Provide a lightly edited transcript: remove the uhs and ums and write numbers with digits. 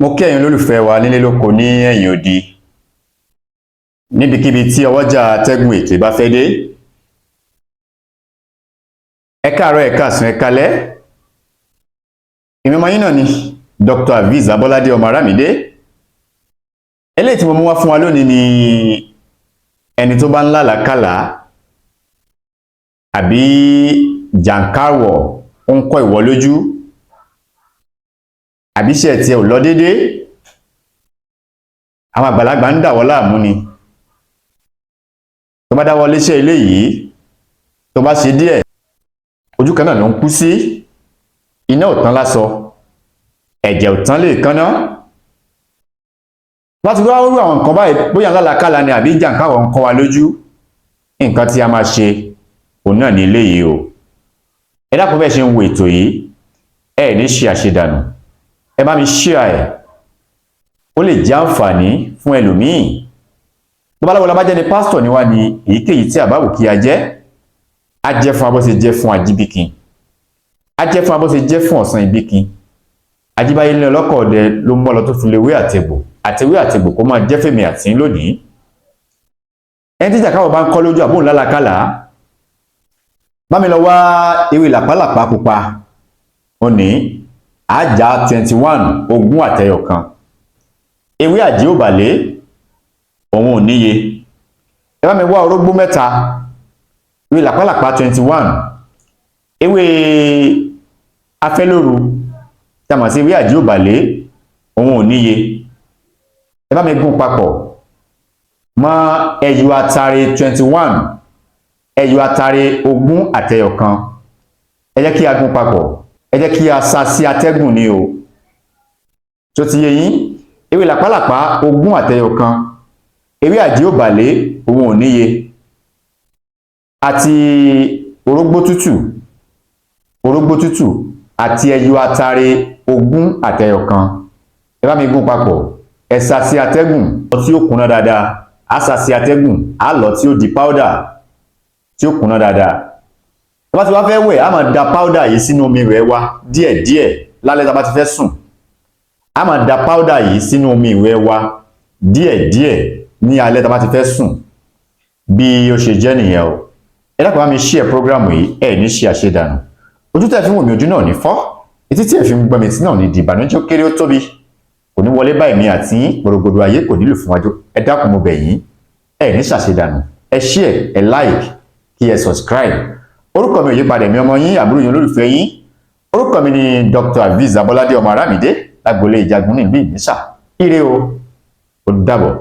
Mo kí ẹ̀yin olólùfẹ́ wa nílé lóko ní ẹ̀yìn odi, níbikíbi tí ọwọ́jà atẹ́gùn ètò bá fẹ́ dé. Ẹ káàárọ̀, ẹ káàsán, ẹ káalẹ́. Èmi ọmọ yín náà ni Dr. Aviz Abọ́ládé ọmọ Arámidé. Eléyìí tí mo mú wá fún wa lónìí ni ẹni tó bá ń lálàákàlà àbí jàǹkárwọ̀ ó ń kọ́ ìwọ lójú, àbí iṣẹ́ tiẹ̀ ò lọ déédé, àwọn àgbàlagbà ń dàwọ́ láàmú ni. Tó bá dáwọ́ léṣẹ́ ilé yìí, tó bá ṣe díẹ̀, ojú kan náà ló ń kú sí. Iná ò tán lásọ, ẹ̀jẹ̀ ò tán lè kánná. Bá ti wá rú àwọn nǹkan báyìí, bóyá lálàkàlà ni àbí jàǹkárwọ̀ ń kọ́ wa lójú, nǹkan tí a máa ṣe òun náà ní eléyìí o. Ẹ dákun, bẹ́ẹ̀ ṣe ń wo ètò yìí, ẹ ní ṣe àṣedànù. Ẹ bá mi share ẹ̀, ó lè jẹ́ àǹfààní fún ẹlòmíì. Babaláwo la bá jẹ́ ni, pásítọ̀ ni wá ní, èyíkéyìí tí àbáwò kí a jẹ́, á jẹ́ fún abọ́ ṣe jẹ́ fún ajíbíkin, á jẹ́ fún abọ́ ṣe jẹ́ fún ọ̀sán ìbíkin. Ajíbáyé ní ọlọ́kọ̀ ọ̀dẹ ló ń bọ́ lọ tó fi lè wé àtẹ̀gbò àtẹ̀wé àtẹ̀gbò kó máa jẹ́ fèmí àti lónìí. Ẹni tí jàkáwọ̀ bá ń kọ́ lójú àbóhùn lálàkàlà, bá mi lọ wá ewé làpálàpá pupa, ó ní àjà 21, 20 àtẹyọ kan. Ewé àjí òbàlé, òun ò níye. Ẹ bá mi wá orógbó mẹ́ta. Ewé làpálàpá 21, ewé afẹ́lóru tí a mọ̀ sí ewé àjí òbàlé, òun ò níye. Ẹ bá mi gún papọ̀ mọ́ ẹyọ atare 21, ẹyọ atare 20 àtẹyọ kan. Ẹ jẹ́ kí a gún papọ̀, ẹ jẹ́ kí a sa sí atẹ́gùn ní o. Tó ti yé yín? Ewé làpálàpá 20 àtẹyọ kan, ewé àjí òbàlé, òun ò níye, àti orógbó tútù, orógbó tútù àti ẹyọ atare 20 àtẹyọ kan. Ẹ bá mi gún papọ̀, ẹ sá sí atẹ́gùn tí ó kúnná dáadáa. Á sá sí atẹ́gùn, á lọ tí ó di powder tí ó kúnná dáadáa. Tó bá ti wá fẹ́ wẹ̀, á máa da powder yìí sínú omi ìwẹ̀ wa díẹ̀díẹ̀ lálẹ́. Tá bá ti fẹ́ sùn, á máa da powder yìí sínú omi ìwẹ̀ wa díẹ̀díẹ̀ ní alẹ́ tá bá ti fẹ́ sùn. Bí ó ṣe jẹ́ nìyẹn o. Ẹ dákun, bá mi share program yìí. Ẹ ní ṣe àṣedànù. Ojú tẹ́ fi ń wò mí, ojú náà ní fọ́. Etí tí ẹ fi ń gbọ́ mi, tí náà ní di ìbànújẹ́. Ó kéré, ó tóbi, kò ní wọlé báyìí mi àti gbòrògbòdò ayé kò nílò fún wájú. Ẹ dákun, mo bẹ̀ yín, ẹ ní ṣàṣedànù. Ẹ share, ẹ like, kí ẹ subscribe. Orúkọ mi ò yípadà, mi ọmọ yín, àbúrò yín, olólùfẹ́ yín. Orúkọ mi ni Dr. Aviz Abọ́ládé ọmọ Arámidé, lágboolé Ìjagun nílùú Ìnísà. Ire o, ó dàbọ̀.